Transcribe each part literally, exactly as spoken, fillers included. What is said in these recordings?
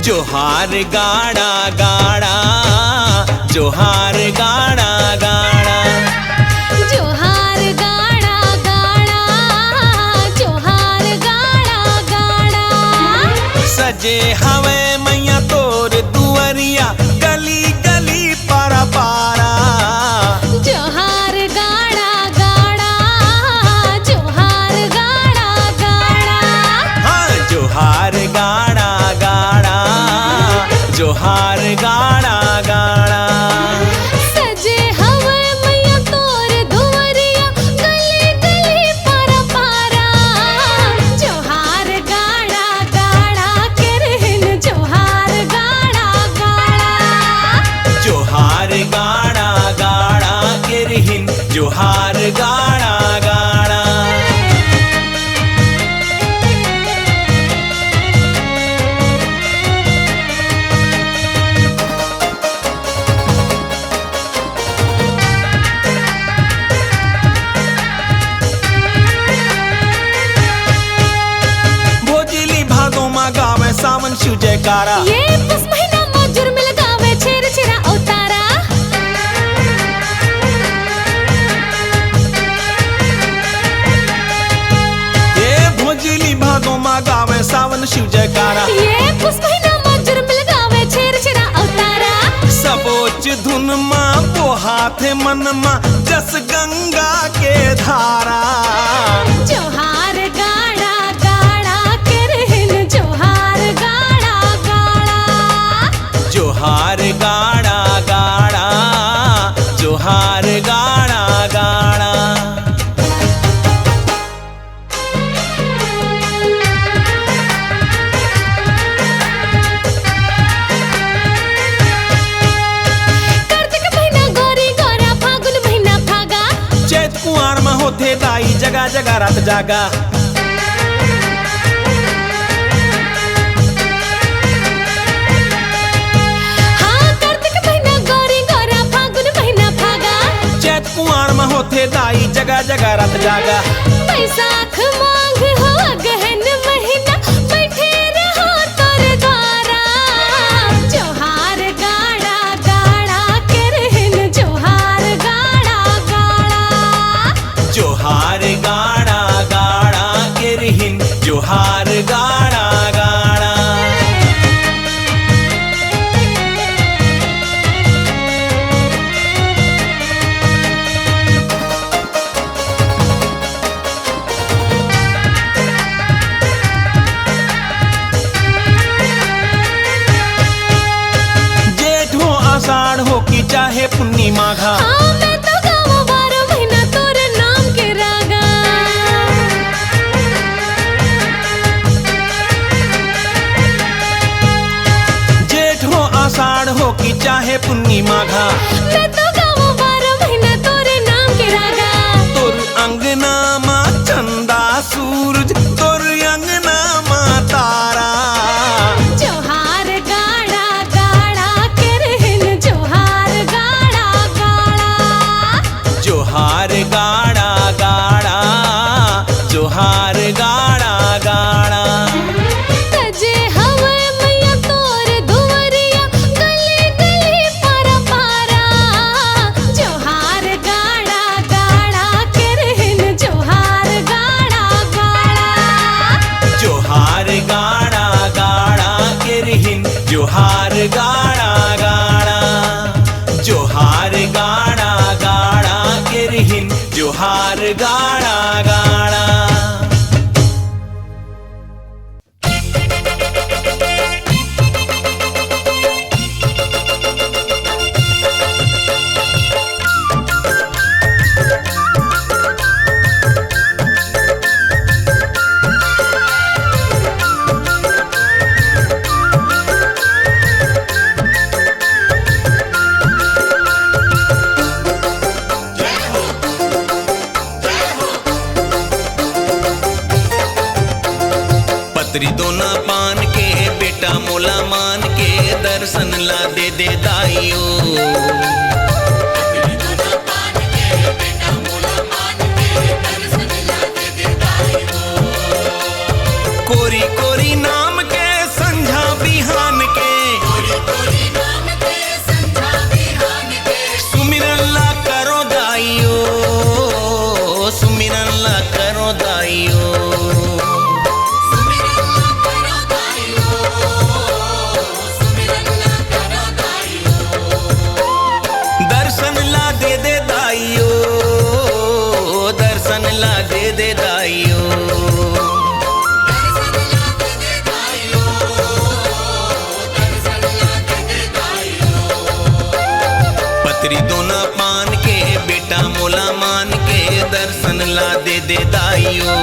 जोहार गाड़ा गाड़ा, जोहार गाड़ा गाड़ा। जोहार गाड़ा गाड़ा, जोहार गाड़ा गाड़ा। सजे हवे मैया तोर दुआरिया, गली गली पारा पारा। जोहार गाड़ा गाड़ा, जोहार गाड़ा गाड़ा। हाँ, जोहार गाड़ा गाड़ा, जोहार गाड़ा गाड़ा। सजे हवे मैया तोर दुआरिया, गली गली पारा पारा। जोहार गाड़ा गाड़ा केरहिन, जोहार गाड़ा गाड़ा। जोहार गाड़ा गाड़ा केरहिन, जोहार गाड़ा गाड़ा। भोजली भादो मा गावे सावन शिव जयकारा। ये पुस महीना मा जुर्मिल गावे छेर छेरा अवतारा। ये भोजली भादो मा गावे सावन शिव जयकारा। ये पुस महीना मा जुर्मिल गावे छेर छेरा अवतारा। सबोच धुन मा बोहाथे मन मा जस गंगा के धारा। जोहार गाड़ा गाड़ा केरहिन, जोहार गाड़ा गाड़ा। जोहार गाड़ा गाड़ा, जोहार गाड़ा गाड़ा। कार्तिक महीना गोरी गोरा, फागुन महीना फागा। चैत कुआर मा होथे दाई, जगा जगा रात जागा। हाँ, कार्तिक महीना गोरी गोरा, फागुन महीना फागा। चैत कुआर मा होथे दाई, जगा जगा रात जागा। बैसाख माघ हो अगहन महीना, बैठे रहो तोर द्वारा। जोहार गाड़ा गाड़ा केरहिन, जोहार गाड़ा गाड़ा। जोहार गाड़ा गाड़ा केरहिन, जोहार गाड़ा गाड़ा। जेठ हो आषाढ़ हो कि चाहे पुन्नी माघा। हाँ, मैं तो गावों बारह महीना तोरे नाम के रागा। जेठ हो आषाढ़ हो कि चाहे पुन्नी माघा। मैं तो गावों बारह महीना तोरे नाम के रागा। तोर अंगना मा चंदा सूरज, तोर अंगना मा तारा। जोहार गाड़ा गाड़ा केरहिन, जोहार गाड़ा गाड़ा। जोहार गाड़ा गाड़ा, जोहार गाड़ा गाड़ा। सजे हवे मैया तोर दुआरिया, गली गली पारा पारा। जोहार गाड़ा गाड़ा केरहिन, जोहार गाड़ा गाड़ा। जोहार गाड़ा गाड़ा केरहिन, जोहार गाड़ा गाड़ा। जोहार गाड़ा गाड़ा केरहिन, जोहार गाड़ा गाड़ा। आइयो, दर्शन ला दे दे दाइयो। पतरी दोना पान के बेटा मोला मान के दर्शन ला दे दे दाइयो।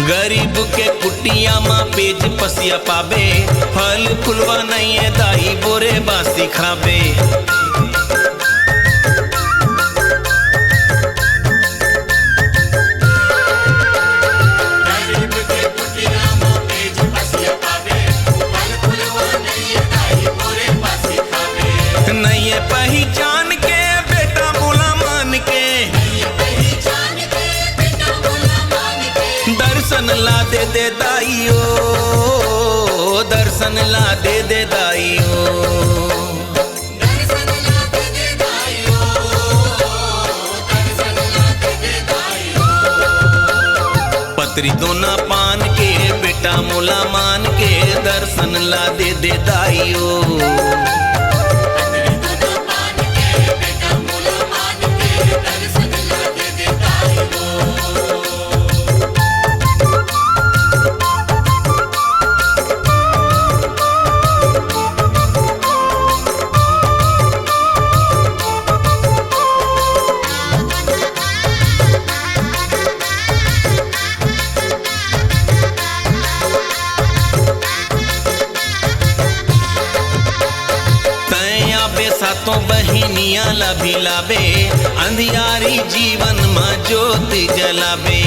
गरीब के कुटिया म पेज पसिया पाबे, फल फुलवा नइये दाई बोरे बासी खाबे। नइये पहिचान के बेटा मोला मान के, दर्शन ला दे दे दाइयो, दर्शन ला दे दे दाइयो। पतरी दोना पान के बेटा मोला मान के दर्शन ला दे दे दाइयो। तैं आबे सातों बहिनिया ला भिलाबे, अंधियारी जीवन म ज्योति जलाबे।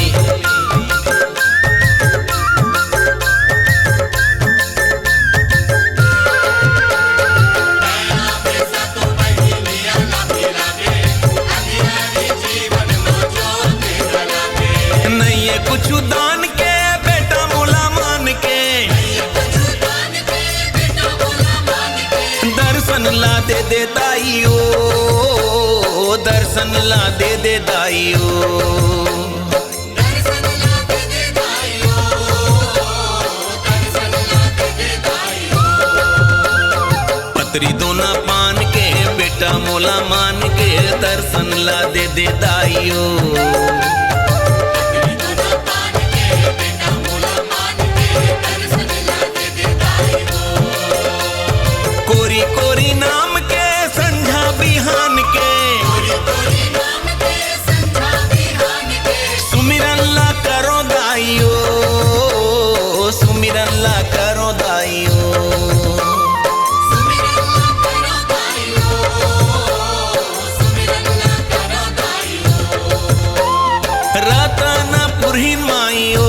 नइये कुछु दान के बेटा मोला मान के, दर्शन ला दे दे दाइयो, दर्शन ला दे दे दाइयो। पतरी दोना पान के बेटा मोला मान के दर्शन ला दे दे दाइयो। कोरी कोरी नाम के संझा बिहान के सुमिरन ला करो दाइयो, सुमिरन ला करो दाइयो। रतन पुरहिन माइयो,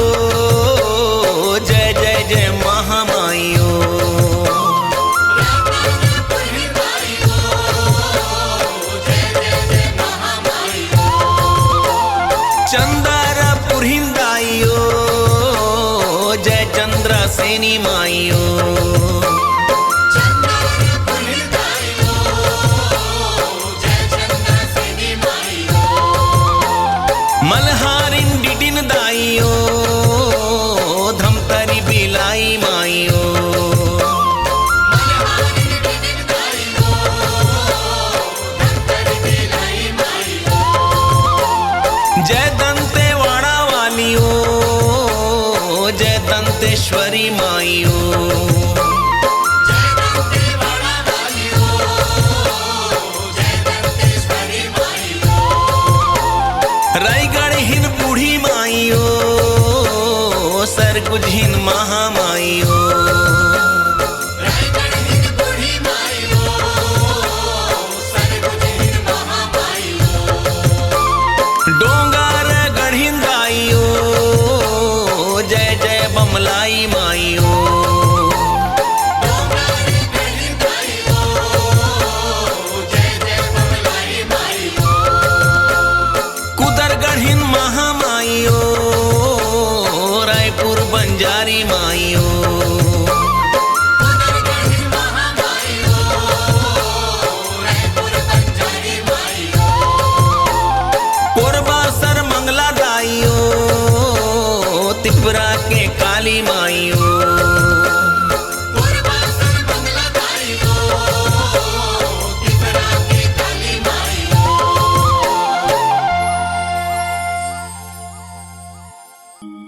जय जय जय महामाइयो। चंदर पुरहिन दाइयो, जय चंद्र सेनी माइयो। मल्हारिन डिडिन दाइयो, धमतरी बिलाई माइयो। जय दंते वाड़ा वाली ओ, जय दंतेश्वरी माई ओ। रायगढ़ हिन बूढ़ी माई ओ, सरगुज हिन महामाई ओ। डोंगरगढ़िन दाई ओ, जय जय बमलाई माई ओ।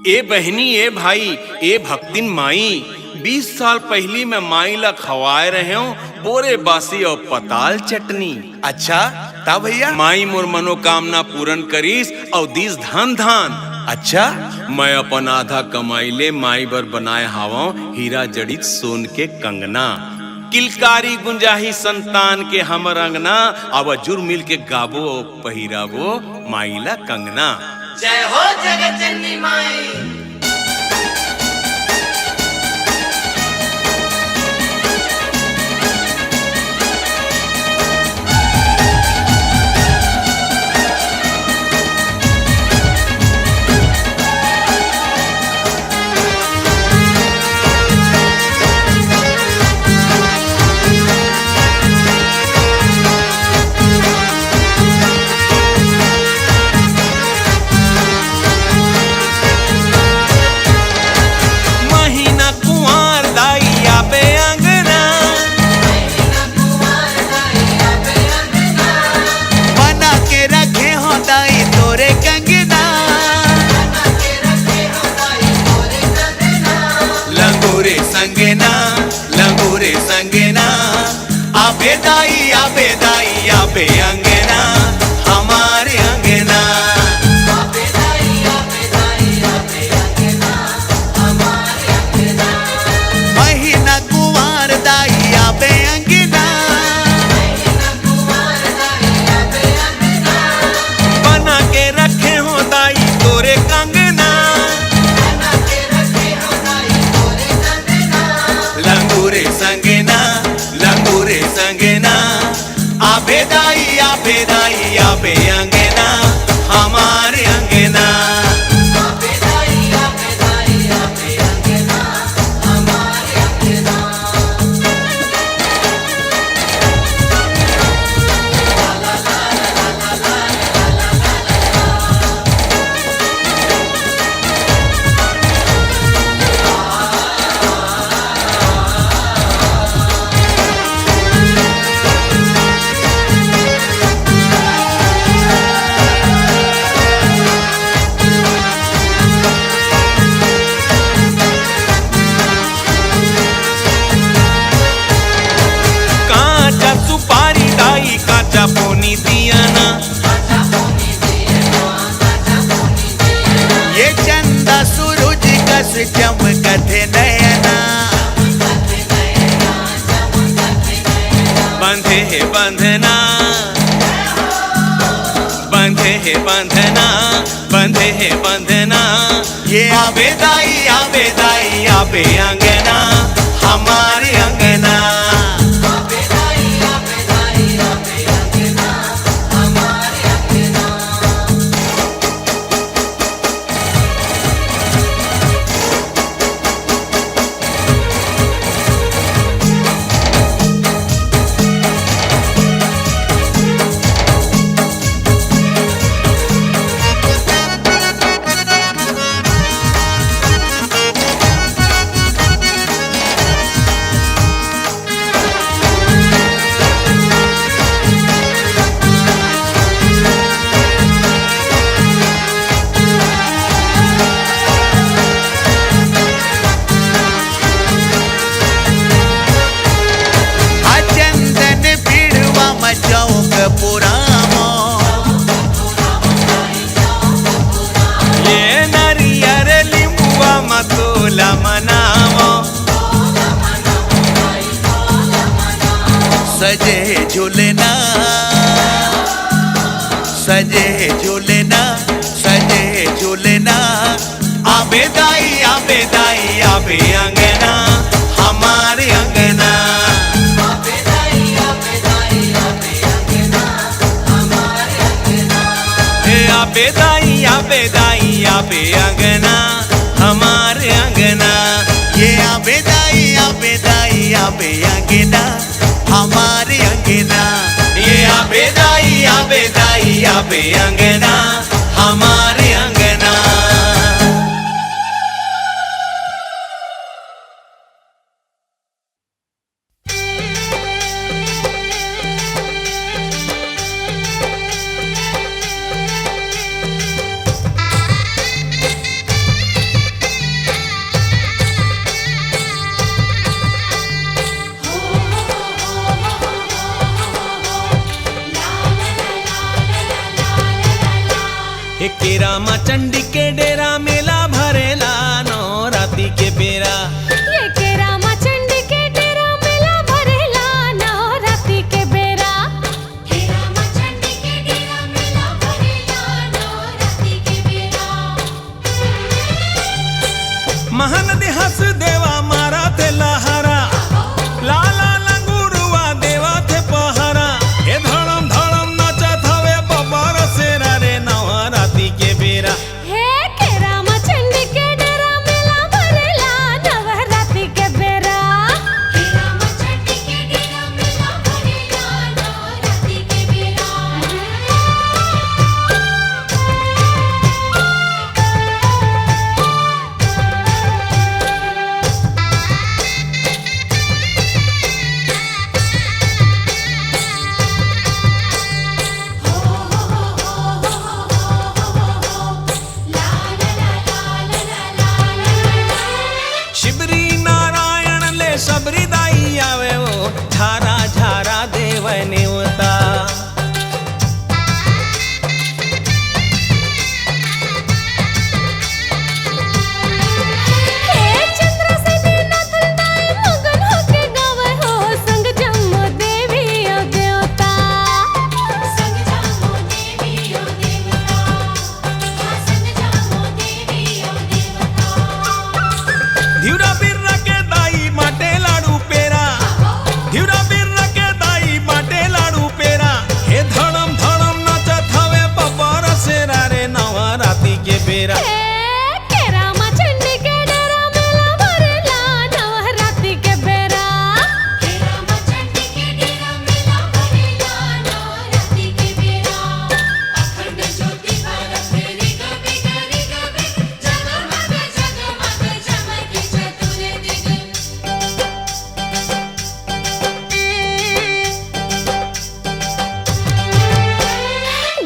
ए बहिनी, ए भाई, ए भक्तिन माई, बीस साल पहिली मैं माई ला खवाए रहेंव बोरे बासी अउ पताल चटनी। अच्छा, त भैया? माई मोर मनोकामना पूरन करिस अउ दीस धन धान। अच्छा? मैं अपन आधा कमाई ले माई बर बनाए हावंव हीरा जड़ित सोन के कंगना। किलकारी गुंजाही संतान के हमर अंगना, आवा जुर मिल के गाबो अउ पहिराबो माई ला कंगना। जय हो जगत जननी माई। महीना कुंवार दाई आबे अंगना, बना के रखे हो दाई तोरे कंगना। लंगोरे संगना, लंगोरे संगना, आबे दाई, आबे दाई, आबे अंगना, हमारे अंगना। महीना कुंवार दाई आबे अंगना, बना के रखे हो दाई तोरे कंगना। लंगूरे संगना, लंगूरे संगना, आबे दाई, आबे दाई, आबे अंगना, हमारे अंगना। कांचा सुपारी दाई, कांचा पोनी दियाना। ये चंदा सुरुज कस चमकथे नयना। बंधे हे बंधना, बंधे हे बंधना, बंधे हे बंधना। ये आबे दाई, आबे दाई, आबे अंगना, हमारे अंगना। चंदन पीढ़वा म चौक पुरामो। ये नरियर लिंबुआ म तोला मनावो। सजे झूलना, सजे झूलना, सजे झूलना। आबे दाई, आबे दाई, आबे अंगना, हमारे अंगना। ए आबे दाई, आबे दाई, आबे अंगना, हमारे अंगना। ये आबे दाई, आबे दाई, आबे अंगना, हमारे अंगना। ये आबे दाई, आबे दाई, आबे अंगना, हमारे अंगना। एके रामा चंडी के डेरा मेला भरेला नवराती के बेरा। एके रामा चंडी के डेरा मेला भरेला नवराती के बेरा। एके रामा चंडी के डेरा मेला भरेला नवराती के बेरा। महानदी हंस देवा मारा थे लहरा, लाला लंगुरुआ देवा थे पहरा। हे धड़म धड़म नाचत हवे बबर शेरा रे नवराती के बेरा। हे के रामा चंडी के डेरा मेला भरेला नवराती के बेरा। के रामा चंडी के डेरा मेला भरेला नवराती के बेरा। शिबरी नारायण ले सबरी दाई आवे वो, झारा झारा देव नेवता। हे चंद्रसेनी नाथन दाई मगन होके गावे हो, संग जम्मो देवी ओ देवता। संग जम्मो देवी ओ देवता। धिउरा बिर्रा के दाई बाटे लाडू पेरा, धिउरा बिर्रा के दाई बाटे लाडू पेरा। हे धड़म धड़म नाचत हवे बबर शेरा रे नवराती के बेरा। हे के रामा चंडी के डेरा मेला भरेला नवराती के बेरा। के रामा चंडी के डेरा मेला भरेला नवराती के बेरा। अखंड ज्योति बरत रे गबे गरी गबे, जगमग जगमग चमकी चतुर्दिग।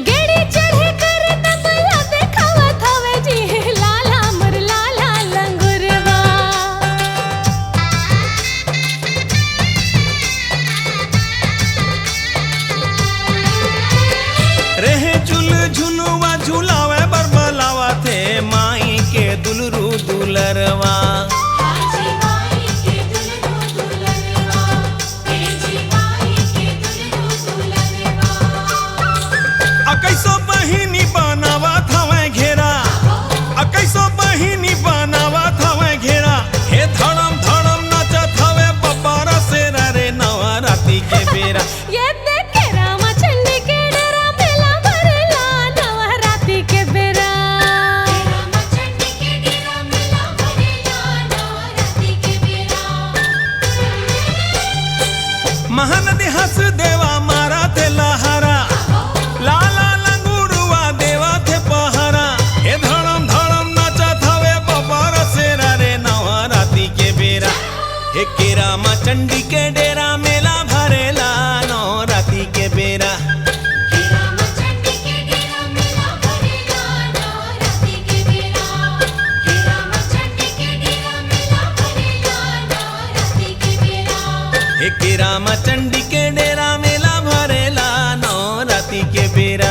गेड़ी चढ़े कर तबला देखावत हवे जी, लाला मोर लाला लंगुरवा। रेहे झुल झुलुआ झुलावे बर बलावा थे माई के दुलरू दुलरवा। अकैसो बहिनी बनावत हवै घेरा, अकैसो बहिनी बनावत हवै घेरा। हे धड़म धड़म नाचत हवै बपारा शेरा रे नवराती के बेरा। ये देख के रामा चंडी के डेरा मेला भरेला नवराती के बेरा। रामा चंडी के डेरा मेला भरेला नवराती के बेरा। महानदी हंस देवा मारा थे लहरा, लाला लंगुरुआ देवा थे पहरा। हे धड़म धड़म नाचत हवे बपारा शेरा रे नवराती के बेरा। हे के रामा चंडी के डेरा मेला भरेला नवराती के बेरा। हे के रामा चंडी के डेरा मेला भरेला नवराती के बेरा।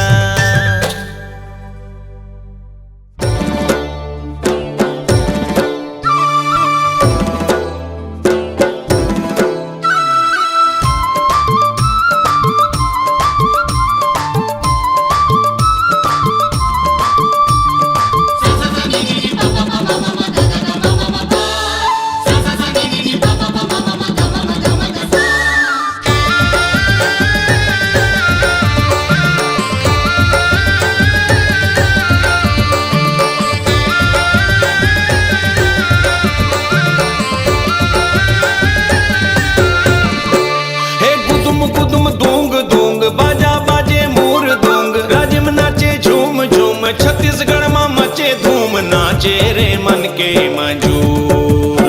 हे गुदुम गुदुम दूंग दूंग, बाजा बाजे मोर दूंग, राजिम नाचे झूम झूम, छत्तीसगढ़ मा मचे धूम, नाचे रे मन के मजूर।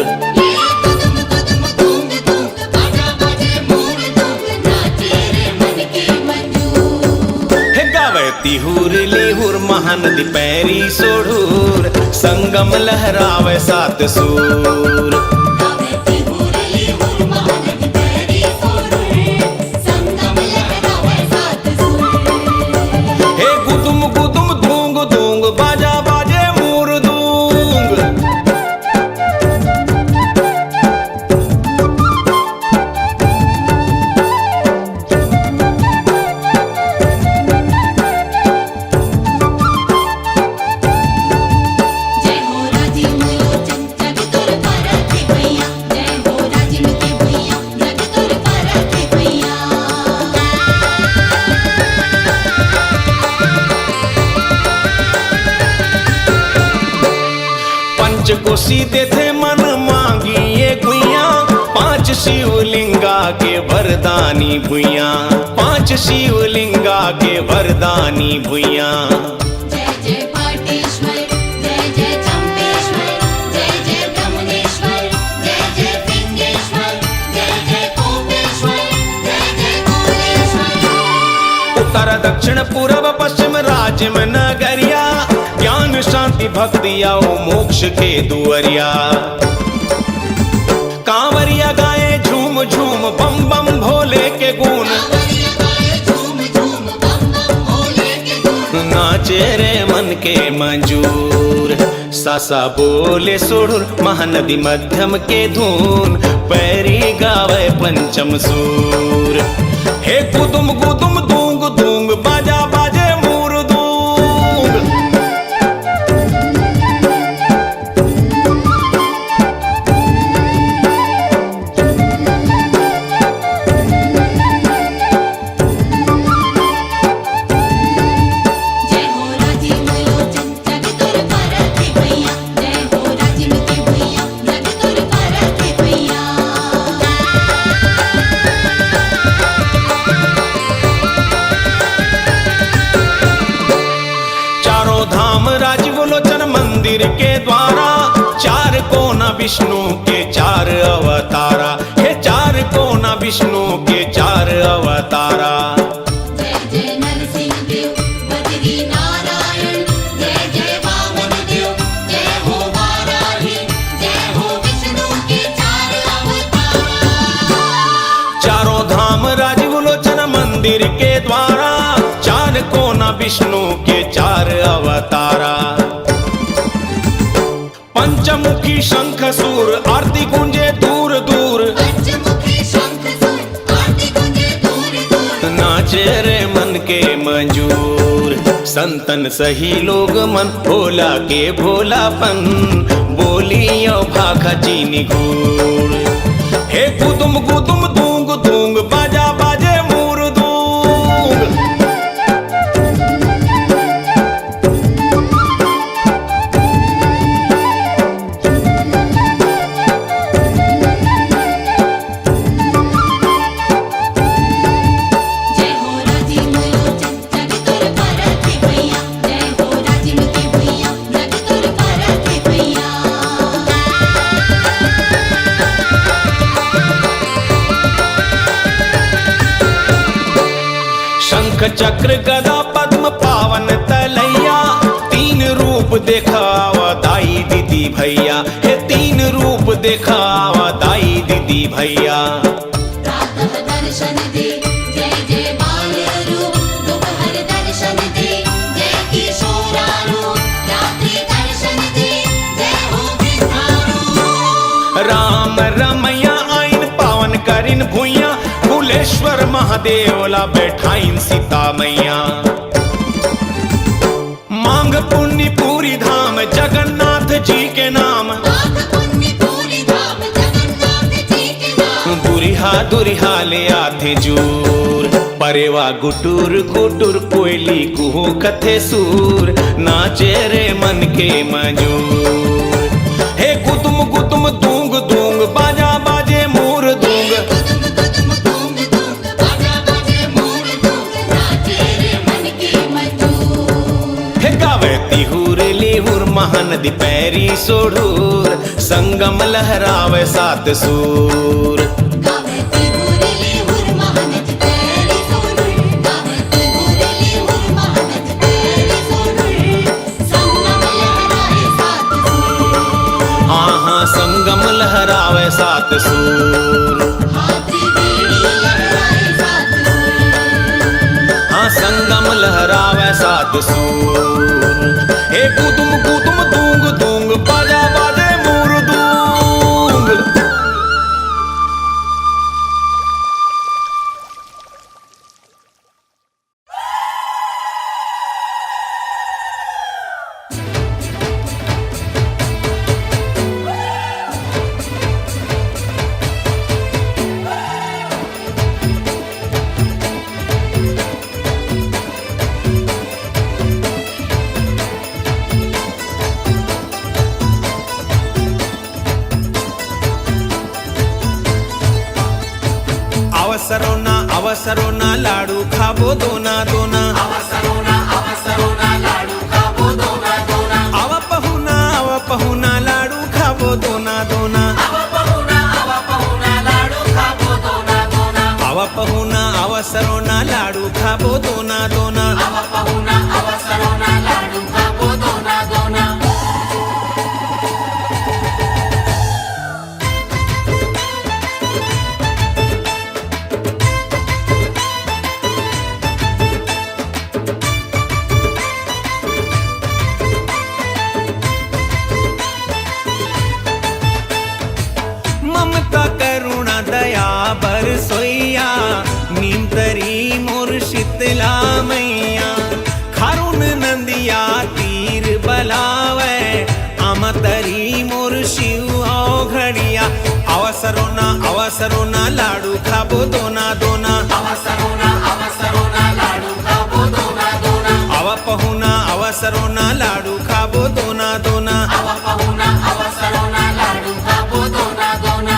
हे गावे तिहुर लिहुर महानदी पैरी सोढ़ूर, संगम लहरावे सात सूर। हे गुदुम गुदुम धूंग धूंग, कोसी देथे मन मांगी ये गुइया, पांच शिवलिंगा के वरदानी भुइया, पांच शिवलिंगा के वरदानी भुइया। जय जय पाटेश्वर, जय जय चंपेश्वर, जय जय ब्रह्मणेश्वर, जय जय सिंहेश्वर, जय जय कोपेश्वर, जय जय कोलेश्वर। उत्तर दक्षिण पूरब पश्चिम राजिम नगरिया, ज्ञान शांति भक्ति अउ मोक्ष के दुअरिया। कांवरिया गाए झूम झूम बम बम भोले के गुण। नाचे रे मन के मंजूर, सासा बोले सुडुर महानदी मध्यम के धुन, पैरी गावे पंचम सूर। हे गुदुम गुदुम दूंग दूंग, बाजा बाजे मुरदूंग। जय हो राजीव लोचन, जग तोर परत भैया। जय हो राजीव के भैया, जग तोर परत भैया। चारों धाम राजीव लोचन मंदिर के द्वारा, चार कोना विष्णु के चार अवतारा। हे चार कोना विष्णु के चार अवतारा। जय जय नरसिंह देव, बद्री नारायण, जय जय वामन देव, जय हो वाराही, जय हो विष्णु के चार अवतारा। चारों धाम राजीव लोचन मंदिर के द्वारा, चार कोना विष्णु के चार अवतारा। पंचमुखी शंख सूर, आरती गूंजे दूर दूर। पंचमुखी शंख सूर, आरती गूंजे दूर दूर। नाचे रे मन के मंजूर, संतन सही लोग मन, भोला के भोलापन, बोलियो भाखा चीनी गुड़। हे गुदुम गुदुम दूंग दूंग, बाजा बाजे मुरदूंग। जय हो राजीव लोचन, जग तोर परत भैया। जय हो राजीव के भैया, जग तोर परत भैया। शंख चक्र गदा पद्म पावन तलैया, तीन रूप देखावा दाई दीदी भैया। हे तीन रूप देखावा दाई दीदी भैया। प्रातः दर्शन दे, जय जय बाल रूप, दोपहर दर्शन दे, जय किशोरा रूप, रात्रि दर्शन दे, जय हो वृद्धा रूप। राम रमैया आइन पावन करिन भुइयां, कुलेश्वर महादेव ला बैठाइन सीता मैया। मांग पुन्नी पूरी धाम, जगन्नाथ जी के नाम। मांग पुन्नी पूरी धाम, जगन्नाथ जी के नाम। दुरिहा दुरिहा ले आथे जूर, परेवा गुटुर गुटुर, कोयली कुहू कथे सूर, नाचे रे मन के मजूर। हे गुदुम गुदुम दूंग दूंग, बाजा बाजे मुरदूंग। गुदुम गुदुम दूंग दूंग, बाजा बाजे मुरदूंग, नाचे रे मन के मजूर। हे गावे तिहुर लिहुर, महानदी पैरी सोढूर, संगम लहरावे सात सूर। गावे तिहुर लिहुर, महानदी पैरी सोढूर, गावे तिहुर लिहुर, महानदी पैरी सोढूर। संगम लहराए सात सूर। हाँ, हाँ, संगम लहरावे सात सूर। हाथी बीड़ी लहराए सात सूर। हाँ, संगम लहरावे सात सूर। हे गुदुम गुदुम दूंग दूंग, बाजा बाजे मुरदूंग। सरोना लाडू खाबो दोना दोना। आवा सरोना, आवा सरोना लाडू खाबो दोना दोना। आवा पहुना, आवा पहुना लाडू खाबो दोना दोना। आवा पहुना, आवा पहुना लाडू खाबो दोना दोना। आवा पहुना, आवा सरोना लाडू खाबो दोना दोना। आवा पहुना, आवा सरोना लाडू खाबो दोना दोना। ममता करुणा दया बरसोइया, नीमतरी मोर शीतला मैया। खारुन नंदिया तीर बलावै, आमतरी मोर शिव औघड़िया। आवा सरोना, आवा सरोना लाडू खाबो दोना दोना। आवा सरोना, आवा सरोना लाडू खाबो दोना दोना। आवा पहुना, आवा सरोना लाडू खाबो दोना दोना। आवा पहुना, आवा सरोना लाडू खाबो दोना दोना।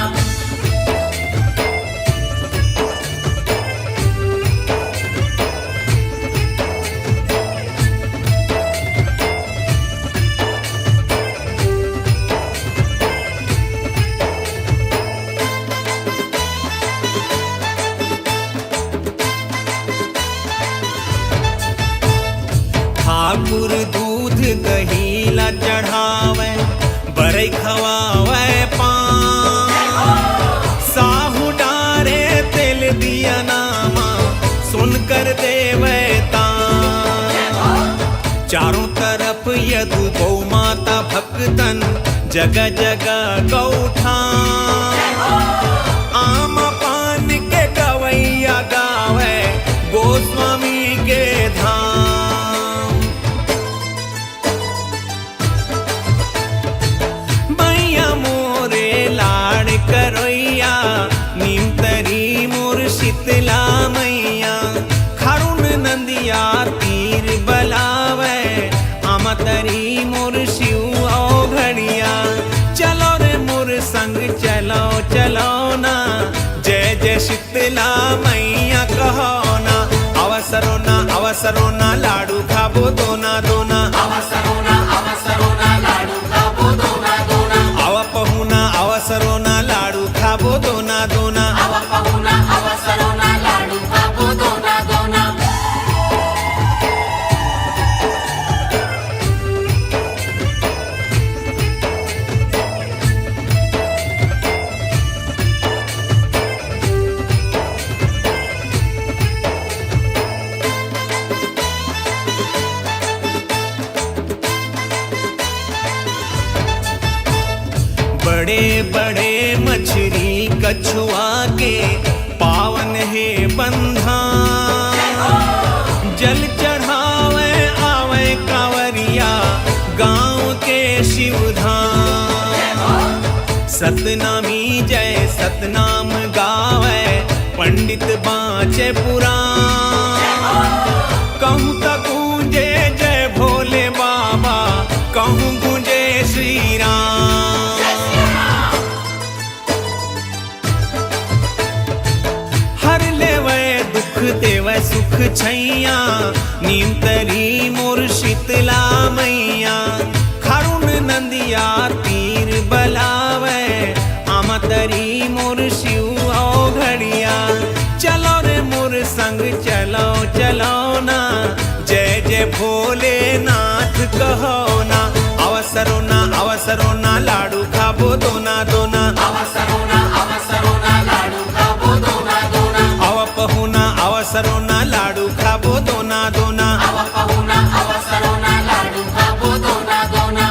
ठाकुर दूध दही ला चढ़ावै, बरई खवावै पान। साहू डारे तेल दिया नामा, सुन कर देवै तान। चारों तरफ यदु गौ माता भक्तन, जगह जगह गौठान। आम पान के गवैया गावै, गोस्वामी के धाम। मैया मोरे लाड़ करोइया, नीमतरी मोर शीतला मैया। खारुन नंदिया तीर बलावै, आमतरी मोर शिव औघड़िया। चलो रे मोर संग चलो, चलो ना, जय जय शीतला मैया कहो ना। आवा सरोना, आवा सरोना लाडू खाबो दोना दोना। आवा सरोना, आवा सरोना लाडू खाबो दोना दोना। आवा पहुना, आवा सरोना लाडू खाबो दोना दोना। आवा पहुना, आवा सरोना लाडू खाबो दोना दोना। बड़े बड़े मछरी कछुआ के पावन हे बंधान। जल चढ़ावै आवै कांवरिया गांव के शिवधाम। सतनामी जय सतनाम गावै पंडित बांचै पुराण। कहूँ त गूंजे जय भोले बाबा, कहूँ गूंजे श्री राम। हर लेवै दुख देवै सुख छैया, नीमतरी मोर शीतला मैया। खारुन नंदिया तीर बलावै, आमतरी मोर शिव औघड़िया। चलो रे मोर संग चलो, चलो ना, जय जय भोलेनाथ कहो ना। आवा सरोना, आवा सरोना लाडू खाबो दोना दोना। आवा सरोना, आवा सरोना लाडू खाबो दोना दोना। आवा पहुना, आवा सरोना लाडू खाबो दोना दोना। आवा पहुना, आवा सरोना लाडू खाबो दोना दोना।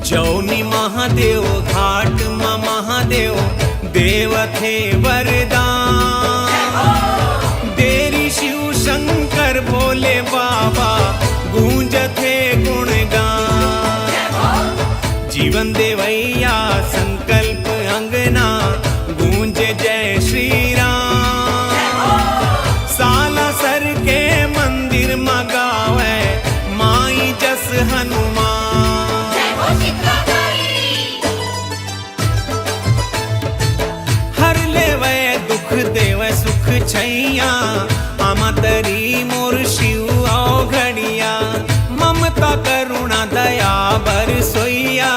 जौनी महादेव घाट म महादेव देवथे वरदान। देरी शिव शंकर भोले बाबा गूंजथे गुणगान। जीवन देवैया संकल्प अंगना गूंजे जय श्री राम। सालासर के मंदिर म गावे माई जस हनुमान। हर लेवे दुख देवे सुख छैया, आमा तरी मोर शिव अवघड़िया। ममता करुणा दया बरसोइया,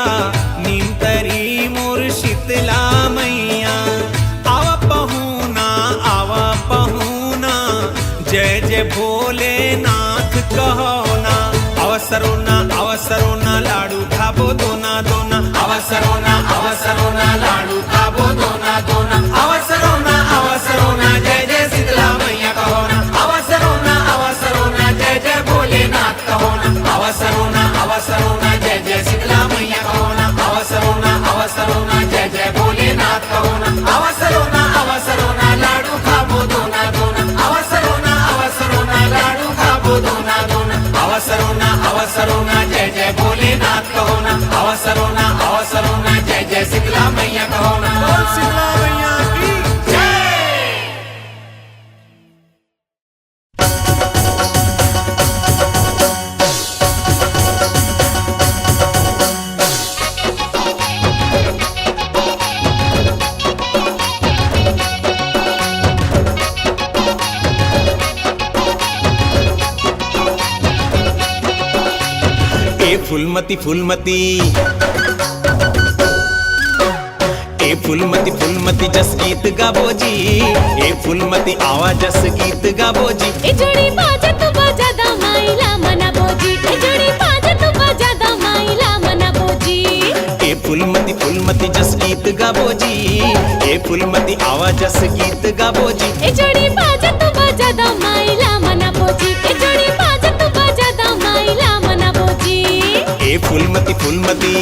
नीम तरी मोर शीतला मैया। आवा पहुना, आवा पहुना, जय जय भोलेनाथ कहो ना। आवा सरोना, आवा सरोना, लाडू खाबो दोना दोना। आवा सरोना, आवा सरोना, लाडू खाबो दोना दोना। आवा सरोना, आवा सरोना, जय जय शीतला मैया कहो ना। आवा सरोना, आवा सरोना, जय जय भोलेनाथ कहो ना। आवा सरोना, आवा सरोना, जय जय शीतला मैया कहो ना। आवा सरोना, आवा सरोना, जय जय भोलेनाथ कहो ना। आवा सरोना, आवा सरोना, लाडू खाबो दोना दोना। आवा सरोना, आवा सरोना, लाडू खाबो दोना दोना। आवा सरोना, आवा सरोना, जय जय भोलेनाथ कहो ना। आवा सरोना, आवा सरोना, जय जय शीतला मैया कहो ना। बोल शीतला मैया की जय। ए फूलमती, फूलमती, ए फूलमती, फूलमती जस गीत गाबो जी। ए फूलमती, आवा जस गीत गाबो जी। ए जोड़ी बाजत बाजा दा माईला मना बोजी। ए जोड़ी बाजत बाजा दा माईला मना बोजी। ए फूलमती, फूलमती जस गीत गाबो जी। ए फूलमती, आवा जस गीत गाबो जी। ए जोड़ी बाजत बाजा दा माईला मना बोजी। ए जोड़ी बाजत बाजा दा माईला मना बोजी। ए फूलमती, फूलमती।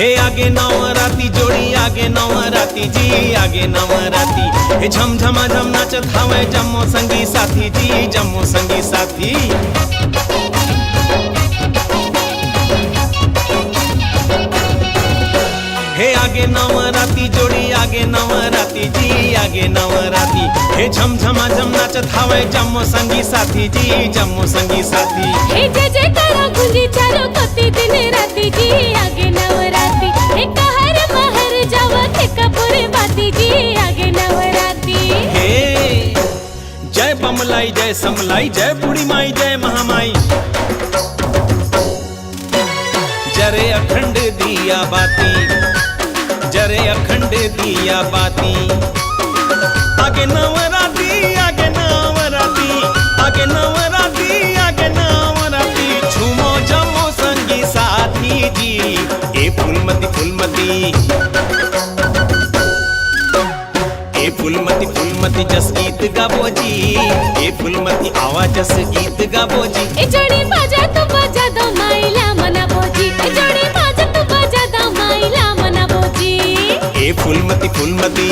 हे आगे नवराती जोड़ी, आगे नवराती जी, आगे नवराती। हे झमझमा झम नाचत हावय जम्मो संगी साथी जी, जम्मो संगी साथी। हे आगे नवराती जोड़ी, आगे नवराती जी, आगे नवराती। हे झमझमा झम नाचत हावय जम्मो संगी साथी जी, जम्मो संगी साथी। हे जय जयकारा गूंजी चारों कोती दिन राती जी, आगे नवराती। हे कहर महर जावत हे कपूर बाती जी, आगे नवराती। हे जय बमलाई, जय समलाई, जय बूढ़ी माई, जय महामाई। जरे अखंड दिया बाती, जरे अखंड दिया बाती। आगे नवराती, आगे नवराती, आगे नवराती, आगे नवराती। झूमो जम्मो संगी साथी जी। ए फूलमती, फूलमती। ए फूलमती, फूलमती जस गीत गाबो जी। ए फूलमती, आवा जस गीत गाबो जी। ए जोड़ी बाजा तो बाजा दो माईला मना बोजी। ए जोड़ी बाजा तो बाजा दो माईला मना बोजी। ए फूलमती, फूलमती।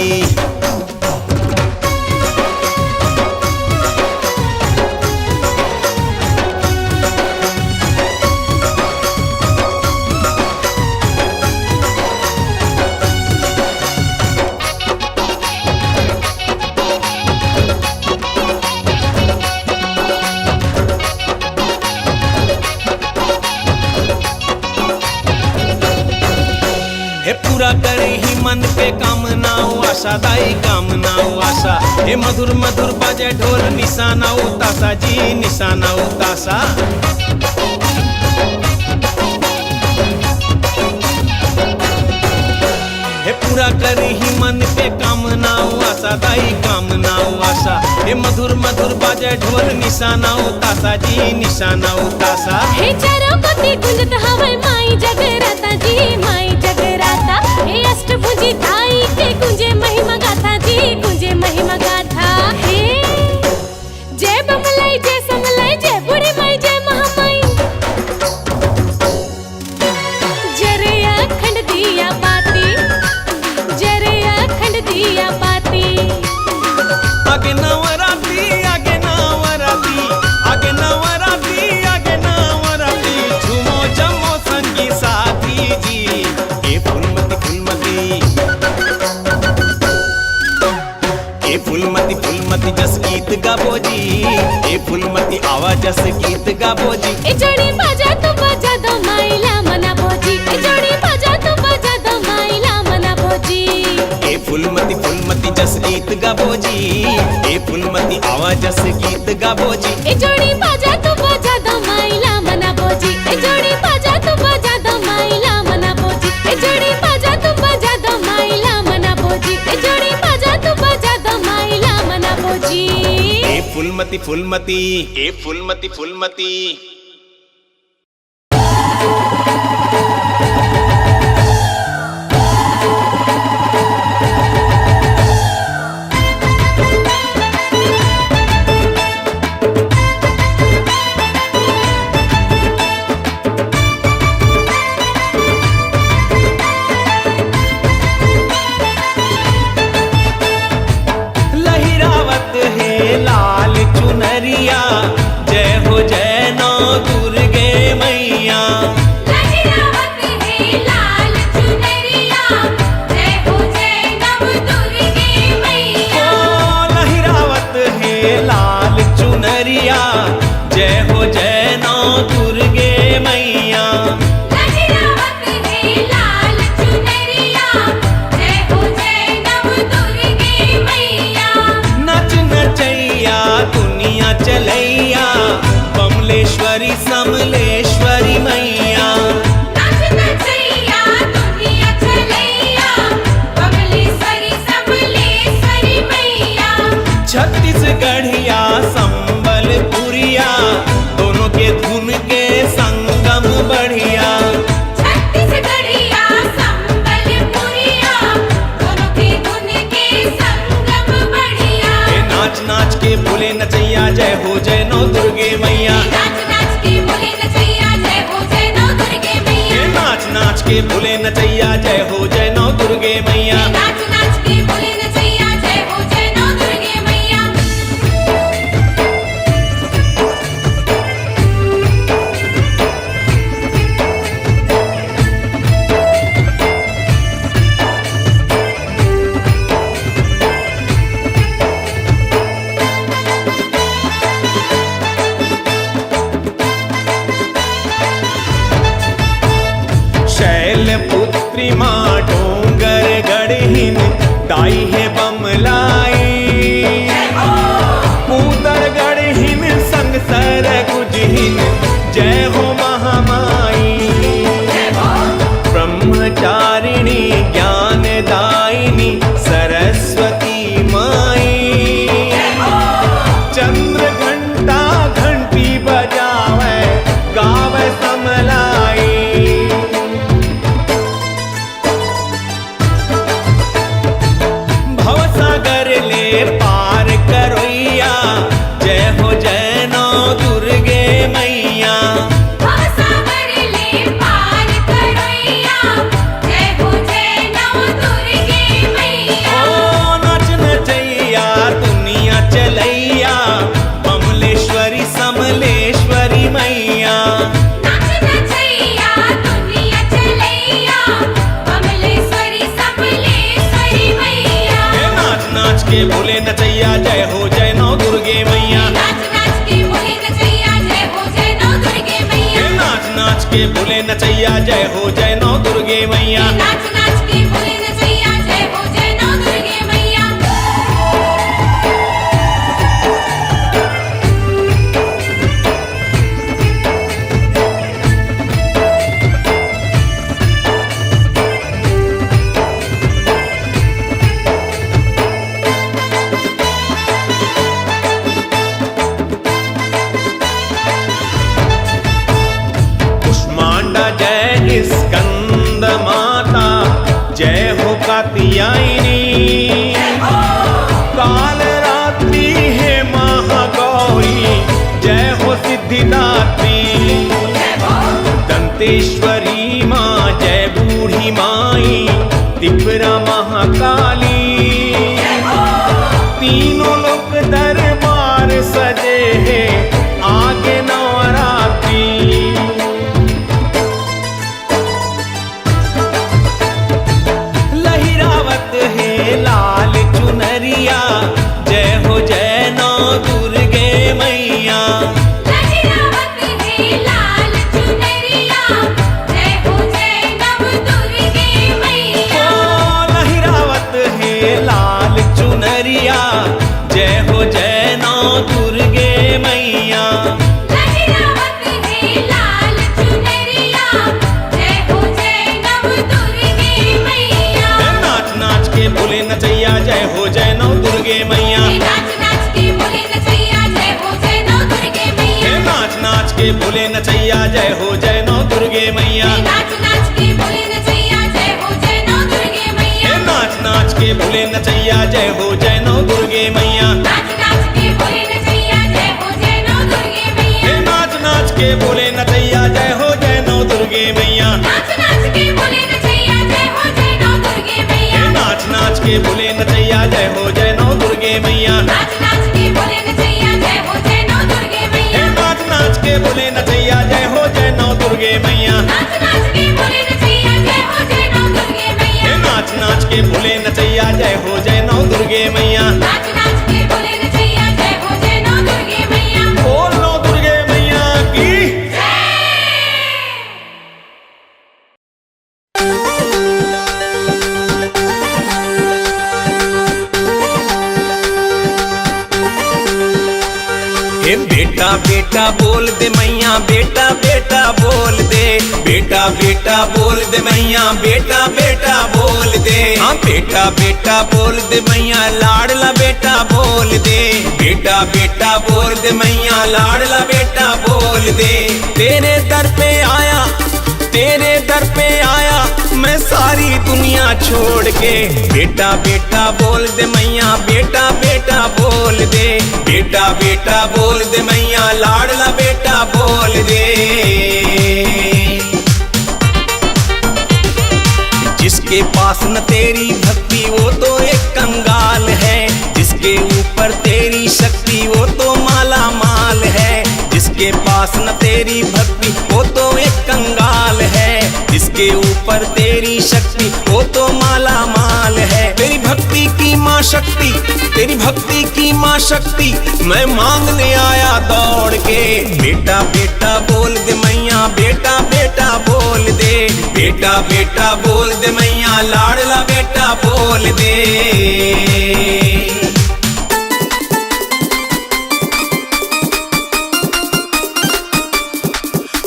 हे पूरा करही मन के कामना अउ आशा, दाई कामना अउ आशा। हे मधुर मधुर बाजे ढोल, निशाना अउ तासा जी, निशाना अउ तासा। हे पूरा करही मन के कामना अउ आशा, दाई कामना अउ आशा। हे मधुर मधुर बाजे ढोल, निशाना अउ तासा जी, निशाना अउ तासा। हे चारों कोती गूंजत हवय माई जगराता जी, माई जगराता। हे अष्टभुजी दाई के गूंजे मगाथा हे। जय बमलाई, जय समलाई, जय बूढ़ी माई, जय महामाई। जरे अखंड दिया बाती, जरे अखंड दिया बाती। आगे नवराती, आगे नवराती, आगे नवराती, आगे नवराती, झूमो जमो संगी साथी जी। ए फूलमती, फूलमती, ए फूलमती, फूलमती जस गीत गाबो जी। ए फूलमती, आवा जस गीत गाबो जी। ए जोड़ी बाजा तो बाजा दो माइला मना भोजी। ए जोड़ी बाजा तो बाजा दो माइला मना भोजी। ए फूलमती, फूलमती जस गीत गाबो जी। ए फूलमती, आवा जस गीत गाबो जी। ए जोड़ी बाजा तो बाजा दो माइला मना भोजी। ए जोड़ी बाजा तो बाजा दो माइला मना भोजी। ए जोड़ी बाजा तो बाजा दो माइला मना भोजी। ए जोड़ी बाजा तो बाजा दो माइला मना भोजी। ए फूलमती, फूलमती, ए फूलमती, फूलमती। लहिरावत हे लाल चुनरिया, जय हो जय नौ दुर्गे मैया। लहिरावत हे लाल चुनरिया, जय हो जय नव दुर्गे मैया। ओ लहिरावत हे लाल चुनरिया, जय हो जय नौ दुर्गे मैया। लहरावत हे लाल चुनरिया, जय हो जय नव दुर्गे मैया। नाच नचैया दुनिया चलैया, बमलेश्वरी समलेश्वरी मैया। नाच नचैया दुनिया चलैया, बमलेश्वरी समलेश्वरी मैया। छत्तीसगढ़िया संबलपुरिया, दोनों के धुन के संगम बढ़िया। छत्तीसगढ़िया संबलपुरिया, दोनों के धुन के संगम बढ़िया। ए नाच नाच के बोले नचैया, जय हो जय नौ दुर्गे मैया। ए नाच नाच के बोले नचैया, जय हो जय नौ दुर्गे मैया। ए नाच नाच के बोले नचैया, जय हो जय नौ दुर्गे मैया। ए नाच नाच के बोले नचैया, जय हो जय नौ दुर्गे मैया। शैलपुत्री माँ डोंगरगढ़ हिन, दाई हे बमलाई। पूतरगढ़ हिन संग सरगुज हिन, जय हो महामाई। ब्रह्मचारिणी ज्ञानदायिनी सरस्वती माई। चंद्र घंटा घंटी बजावे, गावे समलाई। भवसागर ले पार करोइया, जय हो जय नौ दुर्गे मैया। भवसागर ले पार करोइया, जय हो जय नौ दुर्गे मैया। ओ नाच नचैया दुनिया चलैया, बमलेश्वरी समलेश्वरी मैया। नाच नचैया दुनिया चलैया, बमलेश्वरी समलेश्वरी मैया। हे नाच नाच के बोले नचैया, जय हो जय नौ दुर्गे मैया। नाच नाच के बोले नचैया, जय हो जय नौ दुर्गे मैया। हे नाच नाच के बोले नचैया, जय हो जय नौ दुर्गे मैया। नाच नाच के बोले नचैया, जय हो जय नौ दुर्गे मैया। कुष्मांडा जय स्कंद माता, ईश्वरी माँ, जय बूढ़ी माई, तिपरा महाकाली। तीनों लोक दरबार सजे हे, आगे नवरात्रि। लहिरावत हे लाल चुनरिया, जय हो जय नौ दुर्गे मैया। लहिरावत हे लाल चुनरिया, जय हो जय नव दुर्गे मैया। ओ लहिरावत हे लाल चुनरिया, जय हो जय नौ दुर्गे मैया। लहिरावत हे लाल चुनरिया, जय हो जय नव दुर्गे मैया। ए नाच नाच के बोले नचैया, जय हो जय नौ दुर्गे मैया। ए नाच नाच के बोले नचैया, जय हो जय नौ दुर्गे मैया। ए नाच नाच के बोले नचैया, जय हो जय नौ दुर्गे मैया। ए नाच नाच के बोले नचैया, जय हो जय नौ दुर्गे मैया। ए नाच नाच के बोले नचैया, जय हो जय नौ दुर्गे मैया। नाच नाच के बोले नचैया, जय हो जय नौ दुर्गे मैया। ए नाच नाच के बोले नचैया, जय हो जय नौ दुर्गे मैया। नाच नाच के बोले नचैया, जय हो जय नौ दुर्गे मैया। ए नाच नाच के बोले नचैया, जय हो जय नौ दुर्गे मैया। नाच नाच के बोले नचैया, जय हो जय नौ दुर्गे मैया। ए नाच नाच के बोले नचैया, जय हो जय नौ दुर्गे मैया। नाच नाच के बोले नचैया, जय हो जय नौ दुर्गे मैया। ए नाच नाच के बोले नचैया, जय हो जय नौ दुर्गे मैया। नाच नाच के बोले नचैया, जय हो जय नौ दुर्गे मैया। बोल नौ दुर्गे मैया की। जय। हे बेटा बेटा बोल दे मैया, बेटा बेटा बोल दे, बेटा बेटा बोल दे मैया, बेटा बेटा बोल दे। हाँ बेटा बेटा बोल दे मैया, लाडला बेटा बोल दे, बेटा बेटा बोल दे मैया, लाडला बेटा बोल दे। तेरे दर पे आया, तेरे दर पे आया मैं सारी दुनिया छोड़ के। बेटा बेटा बोल दे मैया, बेटा बेटा बोल दे, बेटा बेटा बोल दे मैया, लाडला बेटा बोल दे। जिसके पास न तेरी भक्ति वो तो एक कंगाल है, जिसके ऊपर तेरी शक्ति वो तो माला माल है। जिसके पास न तेरी भक्ति वो तो एक कंगाल है, जिसके ऊपर तेरी शक्ति वो तो माला माल है। तेरी भक्ति की माँ शक्ति, तेरी भक्ति की माँ शक्ति, मैं मांगने आया दौड़ के। बेटा बेटा बोल दे मैया, बेटा बेटा बोल दे, बेटा बेटा बोल दे मैया, लाडला बेटा बोल दे।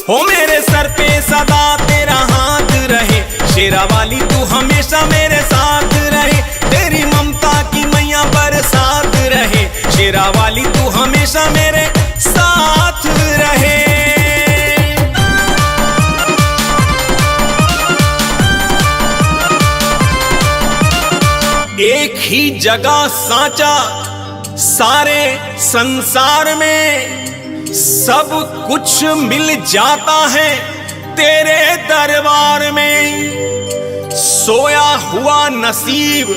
हो मेरे सर पे सदा तेरा हाथ रहे, शेरा वाली तू हमेशा मेरे साथ रहे। तेरी ममता की मैया बरसात रहे, शेरा वाली तू हमेशा मेरे साथ रहे। एक ही जगह सांचा सारे संसार में, सब कुछ मिल जाता है तेरे दरबार में। सोया हुआ नसीब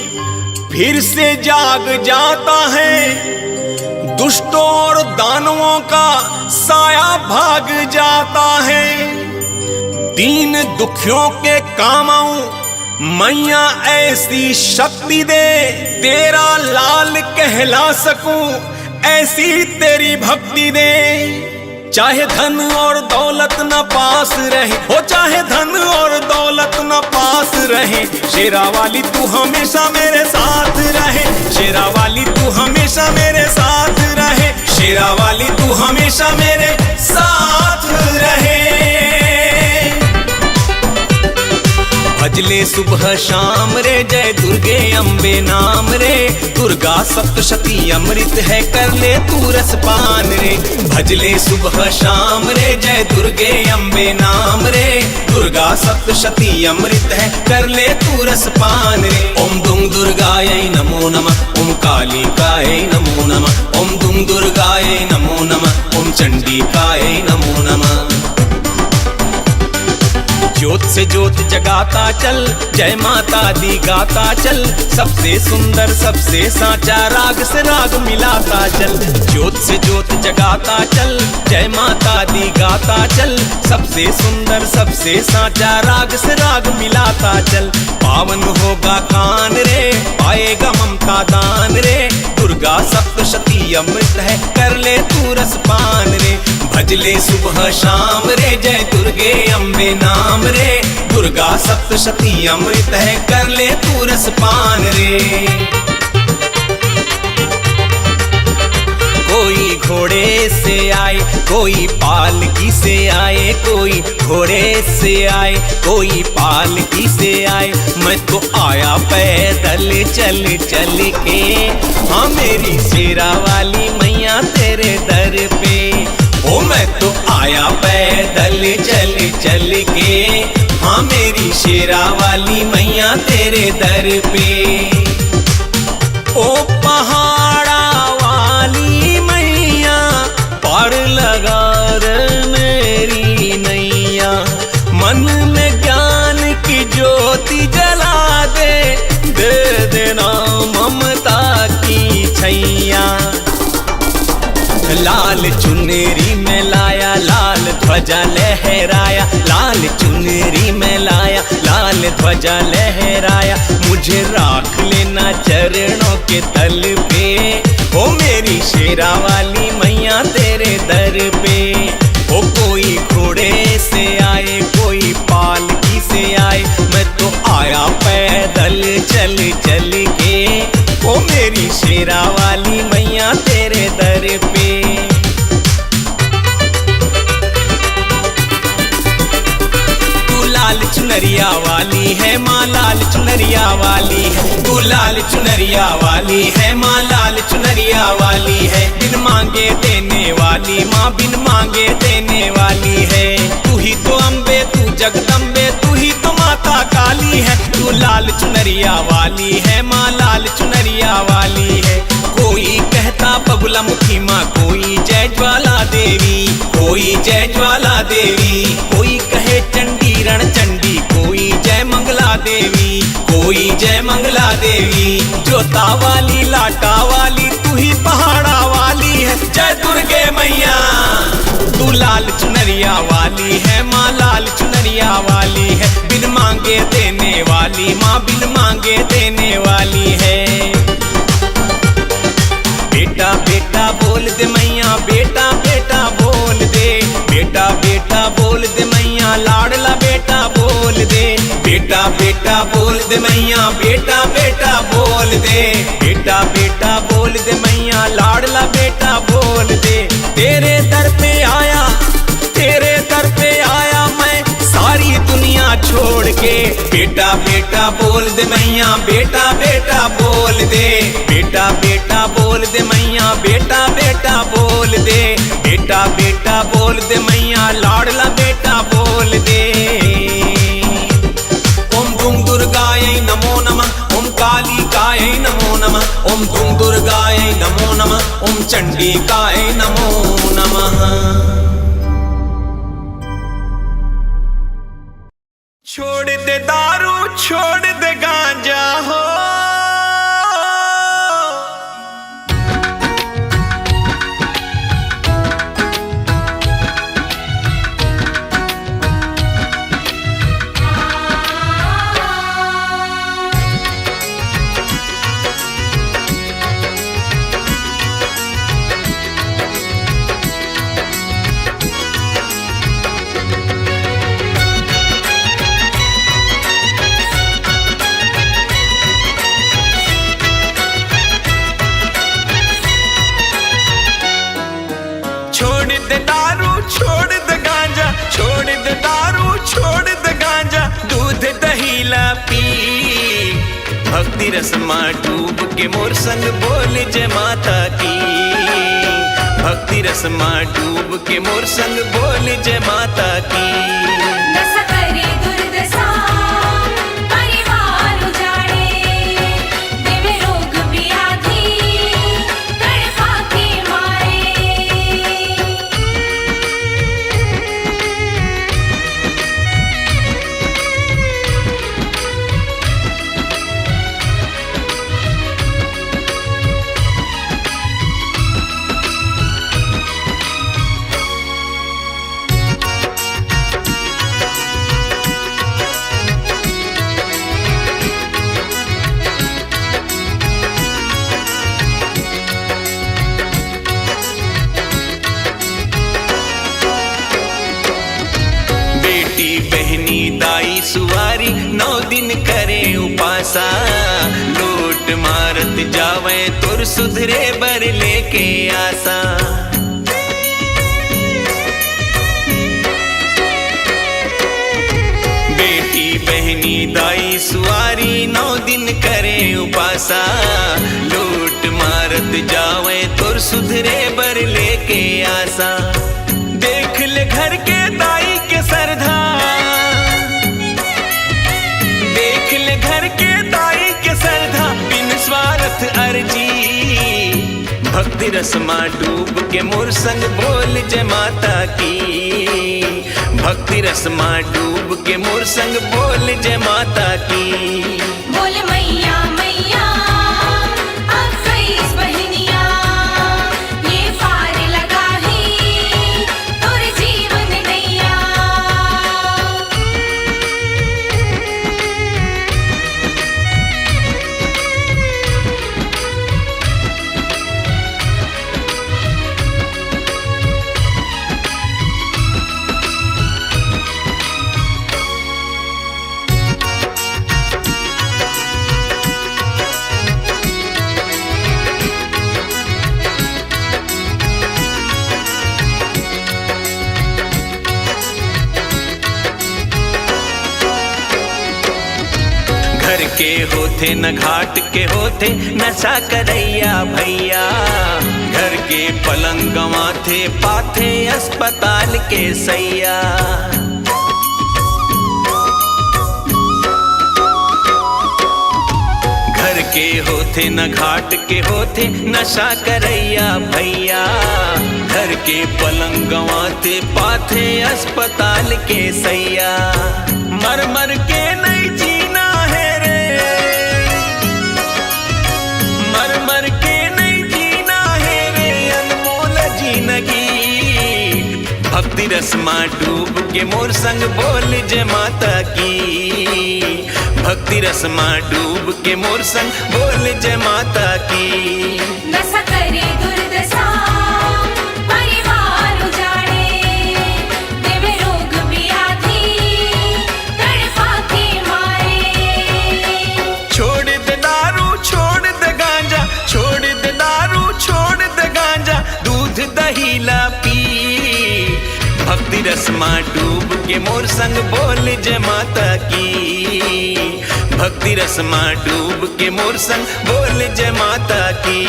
फिर से जाग जाता है, दुष्टों और दानवों का साया भाग जाता है। दीन दुखियों के काम आऊं मैया, ऐसी शक्ति दे, तेरा लाल कहला सकूं, ऐसी तेरी भक्ति दे। चाहे धन और दौलत न पास रहे, हो चाहे धन और दौलत न पास रहे, शेरा वाली तू हमेशा मेरे साथ रहे, शेरा वाली तू हमेशा मेरे साथ रहे, शेरा वाली तू हमेशा मेरे साथ रहे। भजले सुबह शाम रे, जय दुर्गे अम्बे नाम रे, दुर्गा सप्तशती अमृत है, कर ले तू रसपान रे। भजले सुबह शाम रे, जय दुर्गे अम्बे नाम रे, दुर्गा सप्तशती अमृत है, कर ले तू रसपान रे। ओम दुम दुर्गायै नमो नमः, ओम कालिकायै नमो नमः, ओम दुम दुर्गायै नमो नमः, ओम चंडिकायै नमो नमः। जोत से जोत जगाता चल, जय माता दी गाता चल, सबसे सुंदर सबसे सांचा राग से राग मिलाता चल। जोत से जोत जगाता चल, जय माता दी गाता चल, सबसे सुंदर सबसे सांचा राग से राग मिलाता चल। पावन होगा कान रे, पाएगा ममता दान रे, दुर्गा सप्तशती अमृत है, कर ले तू रसपान रे। भज ले सुबह शाम रे, जय दुर्गे अम्बे नाम रे, दुर्गा सप्तशती अमृत है, कर ले तू रसपान रे। कोई घोड़े से आए, कोई पालकी से आए, कोई घोड़े से आए, कोई पालकी से आए, मैं तो आया पैदल चल चल के। हाँ मेरी शेरा वाली मैया तेरे दर पे, ओ मैं तो आया पैदल चल चल के। हाँ मेरी शेरा वाली मैया तेरे दर पे। ओ पहाड़ा वाली मैया, पार लगा दे मेरी नैया। मन में ज्ञान की ज्योति जला दे, दे देना ममता की छैया। लाल चुनरी में लाया, लाल ध्वजा लहराया, लाल चुनरी में लाया, लाल ध्वजा लहराया। मुझे राख लेना चरणों के तल पे, ओ मेरी शेरा वाली मैया तेरे दर पे। ओ कोई घोड़े से आए, कोई पालकी से आए, मैं तो आया पैदल चल चल के। ओ मेरी शेरा वाली मैया तेरे दर पे। तू लाल चुनरिया वाली है माँ, लाल चुनरिया वाली है। तू लाल चुनरिया वाली है माँ, लाल चुनरिया वाली है। बिन मांगे देने वाली माँ, बिन मांगे देने वाली है। तू ही तो अम्बे, तू जगदम्बे, तू ही तो माता काली है। तू लाल चुनरिया वाली है माँ, लाल चुनरिया वाली है। कोई कहता बगुलामुखी माँ, कोई जय ज्वाला देवी, कोई जय ज्वाला देवी, कोई कहे चंडी रण चंडी, कोई जय मंगला देवी, कोई जय मंगला देवी। जोता वाली, लाटा वाली, तू ही पहाड़ा वाली है। जय दुर्गे मैया। तू लाल चुनरिया वाली है माँ, लाल चुनरिया वाली है। बिन मांगे देने वाली माँ, बिन मांगे देने वाली है। बेटा बेटा बोल दे मैया, बेटा बेटा बोल दे। बेटा बेटा बोल दे मैया, लाडला बेटा बोल दे। बेटा बेटा बोल दे मैया, बेटा बेटा बोल दे। बेटा बेटा बोल दे मैया, लाडला बेटा बोल दे। तेरे दर पे आया, तेरे दर पे आया मैं सारी दुनिया छोड़ के। बेटा बेटा बोल दे मैया, बेटा बेटा बोल दे। बेटा बेटा बोल दे मैया, बेटा बेटा बोल दे। बेटा बेटा बोल दे मैया, लाडला बेटा बोल दे। ओम दुम दुर्गायै नमो नमः, ओम कालिकायै नमो नमः, ओम दुम दुर्गायै नमो नमः, ओम चंडिकायै नमो नमः। छोड़ दे दारू, छोड़ दे गांजा हो। छोड़ दे दारू, छोड़ दे गांजा, छोड़ दे दारू, छोड़ दे गांजा, दूध दही ला पी। भक्ति रस मा डूब के मोर संग बोल जय माता की। भक्ति रस मा डूब के मोर संग बोल जय माता की। नशा करे दुर्दशा, परिवार उजाड़े, देवे रोग व्याधि, तड़पा के मारे। सुवारी नौ दिन करे उपासा, लोट मारत जावै तोर सुधरे बर लेके आसा। बेटी बहनी दाई सुवारी नौ दिन करे उपासा, लोट मारत जावै तोर सुधरे बर लेके आसा। देख ले घर के दाई के सरधा, देख ले घर के दाई के सरधा, बिन स्वार्थ अर्जी। भक्ति रस मा डूब के मोर संग बोल जय माता की, भक्ति रस मा डूब के मोर संग बोल जय माता की। बोल मैया मैया, अक्कईस बहिनिया, ये पार लगा ही तोर जीवन नैया। घर के होथे न घाट के होथे नशा करैया भैया, घर के पलंग गंवाथे पाथे अस्पताल के सैया। घर के होथे न घाट के होथे नशा करैया भैया, घर के पलंग गंवाथे पाथे अस्पताल के सैया। मर मर के नइ जीना हे रे, मर मर के नइ जीना हे रे अनमोल जिनगी। भक्ति रस मा डूब के मोर संग बोल जय माता की, भक्ति रस मा डूब के मोर संग बोल जय माता की। नशा करे दुर्दशा, परिवार उजाड़े, देवे रोग व्याधि, तड़पा के मारे। छोड़ दे दारू, छोड़ दे गांजा, छोड़ दे दारू, छोड़ दे गांजा, दूध दही ला पी। भक्ति रस मा डूब के मोर संग बोल जय माता की, भक्ति रस मा डूब के मोर संग बोल जय माता की।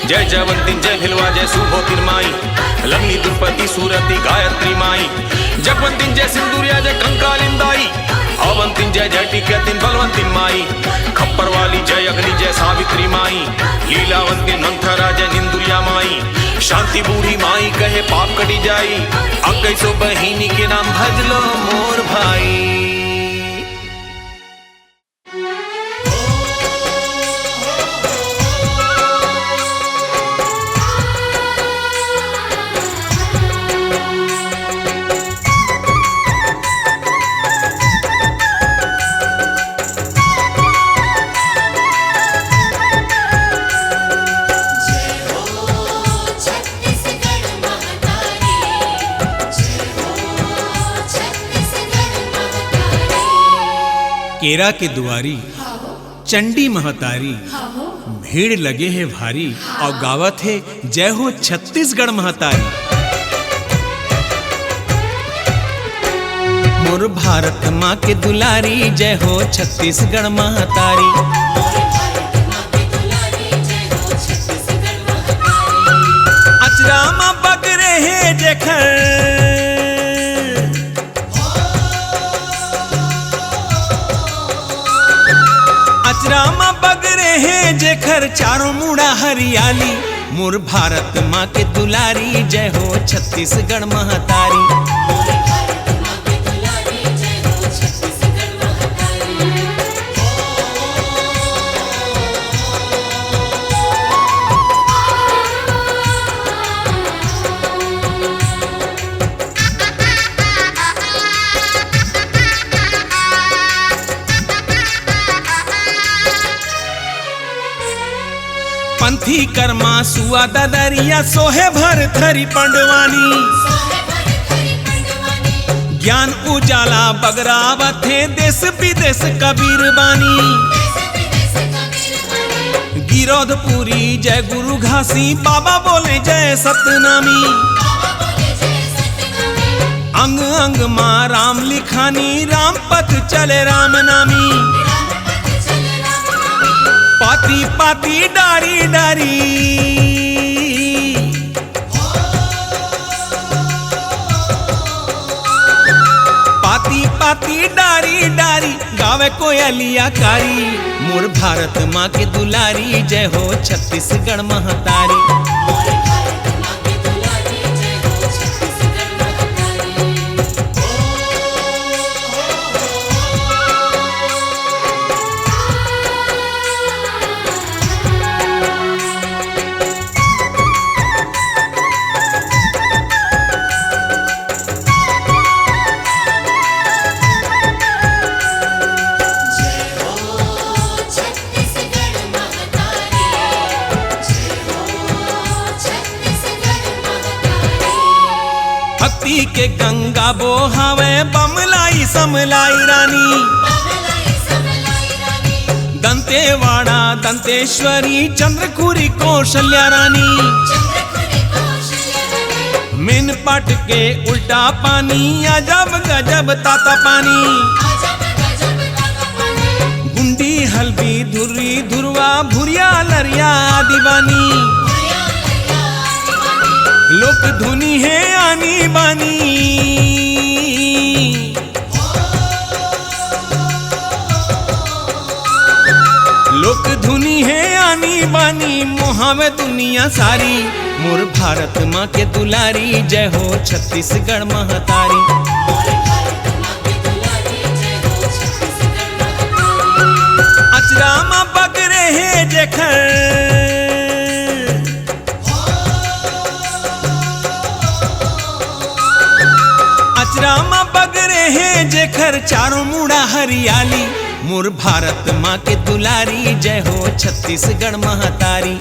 जय जयवंतिन, जय भिलवा, जय सुभोतिन माई, लंगनी दुर्पति सूरति गायत्री माई, जगवंतिन जय सिंदूरिया, जय कंकालिन दाई, अवंतिन जय जटिकतिन बलवंतिन माई, खप्पर वाली जय अग्नि जय सावित्री माई, लीलावंतिन मंथरा जय निंदुरिया माई, शांति बूढ़ी माई कहे पाप कटी जाई, अक्कईसो बहिनी के नाम भज लो मोर भाई। केरा के दुआरी, चंडी महतारी, भीड़ लगे हे भारी, अउ गावत हे जय हो छत्तीसगढ़ महतारी। मोर भारत माँ के दुलारी, जय हो छत्तीसगढ़ महतारी। अचरा म बगरे हे जेखर, अचरा म बगरे हे जेखर, चारों मुड़ा हरियाली। मोर भारत माँ के दुलारी, जय हो छत्तीसगढ़ महतारी। पंथी कर्मा सुआ ददरिया, सोहे भर थरी पंडवानी। ज्ञान उजाला बगरावत हे, देश विदेश कबीर बानी। गिरौदपुरी जय गुरु घासी, बाबा बोले जय सतनामी। अंग अंग मा राम लिखानी, राम पथ चले राम नामी। पाती पाती डारी डारी, पाती पाती डारी डारी, गावे कोयलिया कारी। मोर भारत माँ के दुलारी, जय हो छत्तीसगढ़ महतारी। भक्ति के गंगा बोहावे, बमलाई समलाई रानी। दंतेवाड़ा दंतेश्वरी, चंद्रखुरी कौशल्या रानी। मेन पाट के उल्टा पानी, अजब गजब ताता पानी। गुंडी हल्बी धुर्री धुरवा, भुरिया लरिया आदि बानी। लोक धुनी हे आनी बानी। लोक धुनी हे आनी बानी, मोहावे दुनिया सारी। मोर भारत माँ के दुलारी, जय हो छत्तीसगढ़ महतारी। अचरा मा बगरे हे जेखर, अचरा मा बगरे हे जेखर, चारों मुड़ा हरियाली। मोर भारत माँ के दुलारी, जय हो छत्तीसगढ़ महतारी।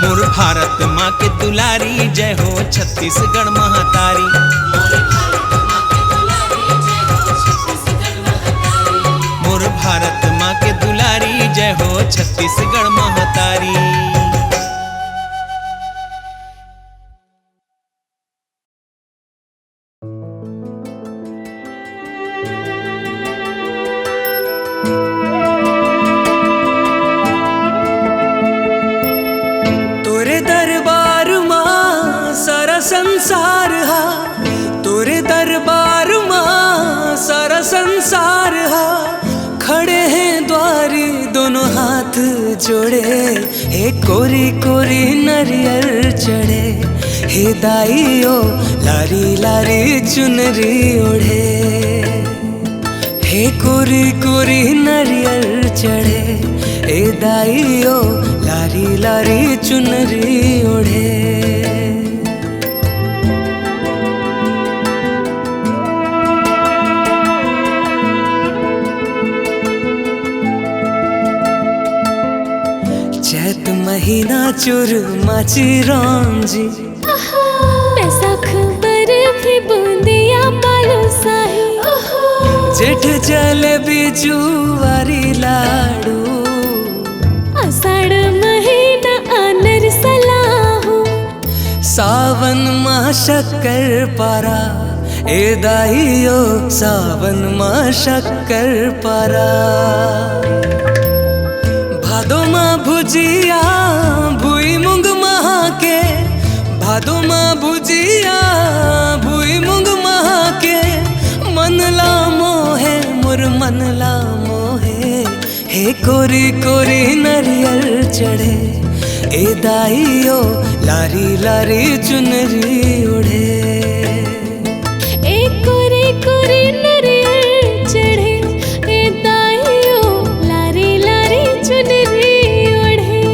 मोर भारत माँ के दुलारी, जय हो छत्तीसगढ़ महतारी। मोर भारत माँ के दुलारी, जय हो छत्तीसगढ़ महतारी। तोरे दरबार मा सारा संसार हा, तोरे दरबार मा सारा संसार हा। खड़े हे द्वारी दोनों हाथ जोड़े, हे कोरी कोरी नरियर चढ़े, हे दाई ओ लारी लारी चुनरी ओढ़े। हे कोरी कोरी नरियर चढ़े, ए दाई ओ लारी लारी चुनरी ओढ़े। चैत महीना चुर माची राम जी, बैसाख बरफी बूंदिया बालूशाही, जेठ जलेबी जुआरी लाडू, आषाढ़ महीना आनर सलाहू, सावन मा शक्कर पारा, ए दाई ओ सावन मा शक्कर पारा। भादो मा भुजिया भुई मूंग महा के, भादो मा भुजिया भुई मूंग महा के, मन ला मोहे मोर मन ला मोहे। हे कोरी कोरी नरियर चढ़े, ए दाई ओ लारी लारी चुनरी ओढ़े। ए कोरी कोरी नरियर चढ़े, ए दाई ओ लारी लारी चुनरी ओढ़े।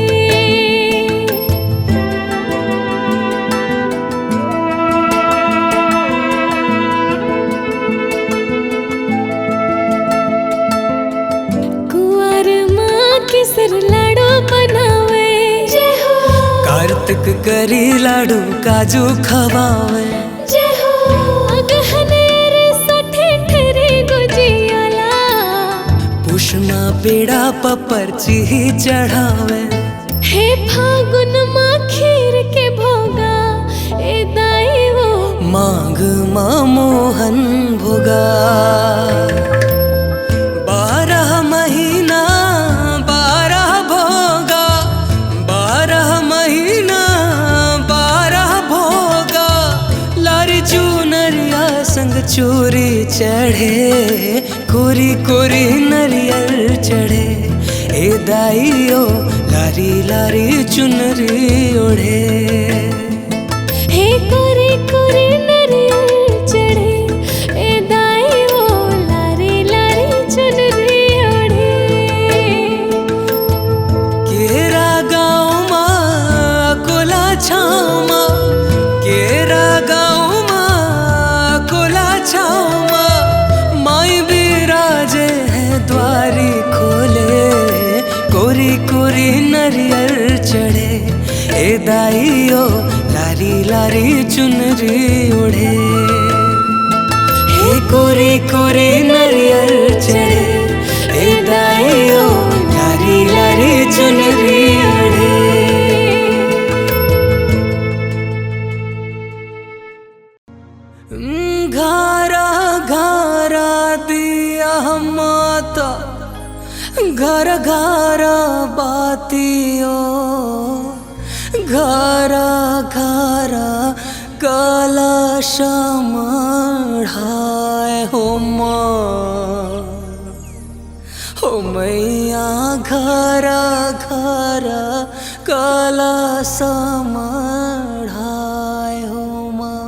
कुंवर माँ के सर लाडो बनावे, जय हो। तक करी लाडू काजू खवावे। जय हो। अगहनेर सठे ठेरी गुजियाला। पुषमा पेड़ा प पर्ची ही चढ़ावे। हे फागुन मा खीर के भोगा, ए दाई वो। माघ मा मोहन भोगा। बारह महीना बारह भोगा, बारह महीना बारह भोगा। लारी चुनरिया संग चूरी चढ़े, कोरी कोरी नरियर चढ़े, ए दाई ओ लारी लारी चुनरी ओढ़े। हे कोरी कोरी नरियर चढ़े, ए दाई ओ लारी लारी चुनरी ओढ़े। केरा गाँव मा कोला छाँव मा, केरा गाँव मा कोला छाँव मा, माई बिराजे हे द्वारी खोले, कोरी कोरी नरियर चढ़े, ए दाई ओ लारी लारी चुनरी ओढ़े। हे कोरी कोरी नरियर चढ़े, ए दाई ओ लारी लारी चुनरी ओढ़े। घरा घरा दिया माता, घर घर बातियो, घर घर कलश मढ़ाए हो माँ। हो मैया घर घर कलश मढ़ाए हो माँ।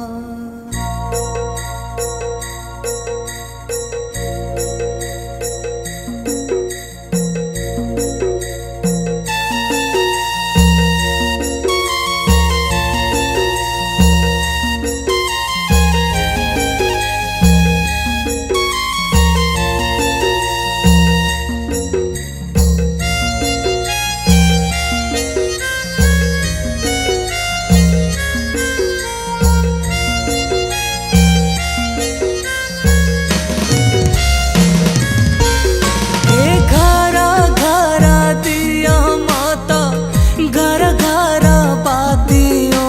हे घरा घरा दिया माता, घर घर बातियो,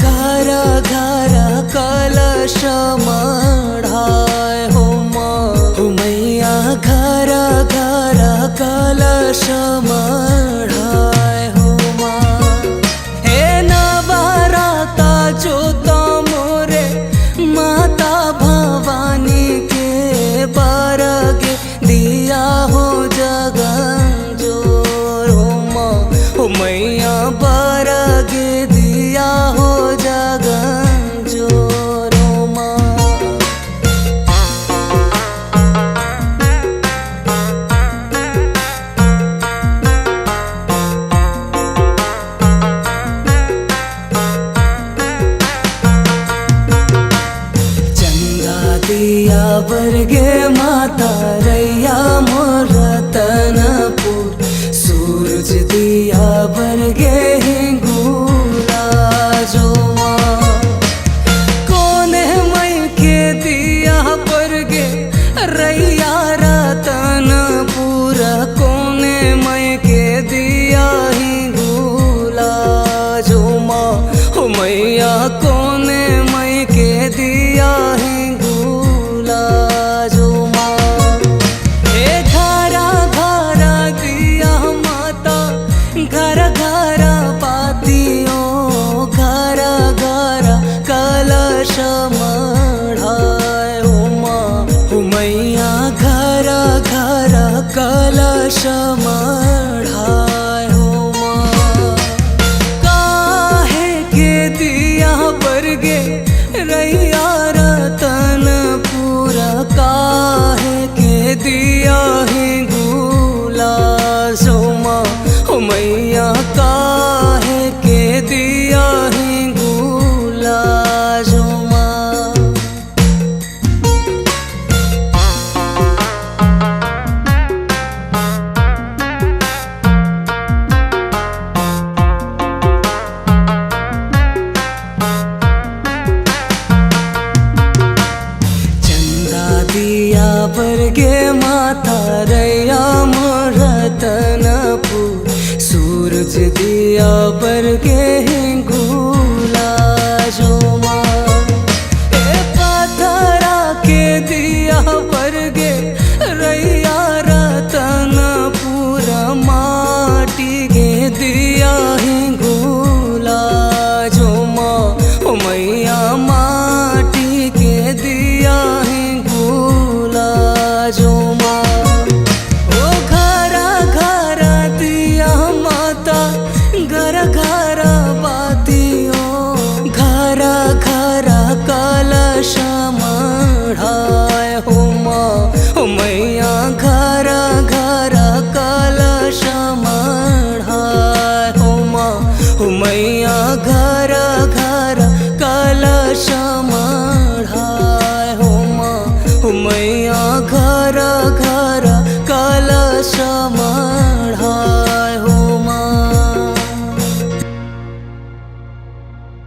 घर घर कलश मढ़ाए हो माँ। हो मैया घर घर कलश मढ़ाए हो माँ। हे नवराता जोता मोरे माता भवानी के, बर गे दिया हो जगन जोर हो माँ। हो मैया बर गे दिया हो जगन जोर हो माँ। चंदा दिया बर गे माता, रैया मोर रतनपुर, सूरज दिया बर गे हिंगोला जो माँ। कोने मई के दिया बर गे रैया रतनपुर, कोने मई के दिया हिंगोला जो माँ। हो मैया कोने मई के दिया हिंगोला जो माँ। हे घरा घरा दिया माता, घर घर बातियो, घर घर कलश मढ़ाए हो माँ। हो मैया घर घर कलश मढ़ाए हो माँ। काहे के दिया बर गे रैया रतनपुर, काहे के दिया हिंगोला जो माँ। हो मैया का